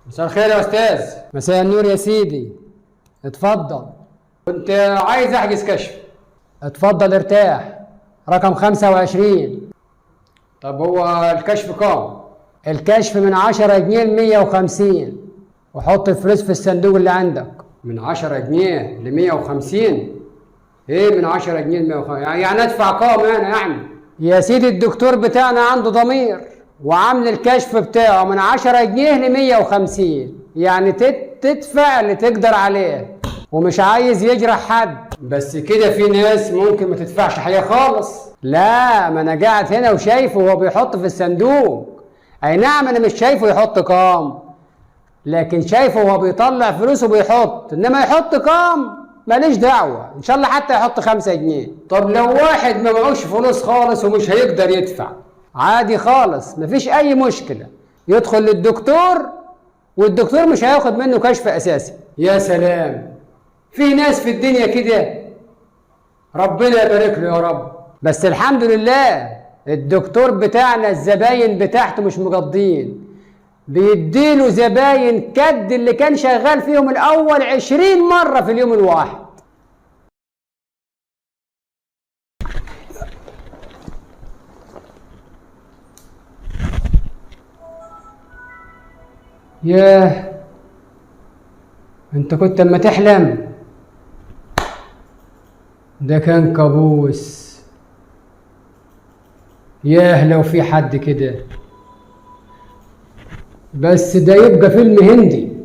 مساء الخير يا استاذ. مساء النور يا سيدي، اتفضل. كنت عايز احجز كشف. اتفضل ارتاح. رقم 25. طب هو الكشف كام؟ الكشف من 10 جنيه ل 150، وحط الفلوس في الصندوق اللي عندك. من 10 جنيه ل 150؟ ايه من 10 جنيه ل 150؟ يعني ادفع كام انا يعني؟ يا سيدي الدكتور بتاعنا عنده ضمير وعامل الكشف بتاعه من 10 جنيه ل 150، يعني تدفع اللي تقدر عليه، ومش عايز يجرح حد. بس كده في ناس ممكن ما تدفعش حاجة خالص. لا، ما انا قاعد هنا وشايفه وهو بيحط في الصندوق. اي نعم انا مش شايفه يحط كام، لكن شايفه وهو بيطلع فلوسه بيحط، انما يحط كام ماليش دعوة، ان شاء الله حتى يحط 5 جنيه. طب لو واحد ما معهوش فلوس خالص ومش هيقدر يدفع؟ عادي خالص، مفيش اي مشكلة، يدخل للدكتور والدكتور مش هياخد منه كشف اساسي. يا سلام، في ناس في الدنيا كده، ربنا يبارك له يا رب. بس الحمد لله الدكتور بتاعنا الزباين بتاعته مش مقضين، بيديله زباين كد اللي كان شغال فيهم الأول 20 مرة في اليوم الواحد. ياه، انت كنت اما تحلم ده كان كابوس. ياه لو في حد كده، بس ده يبقى فيلم هندي.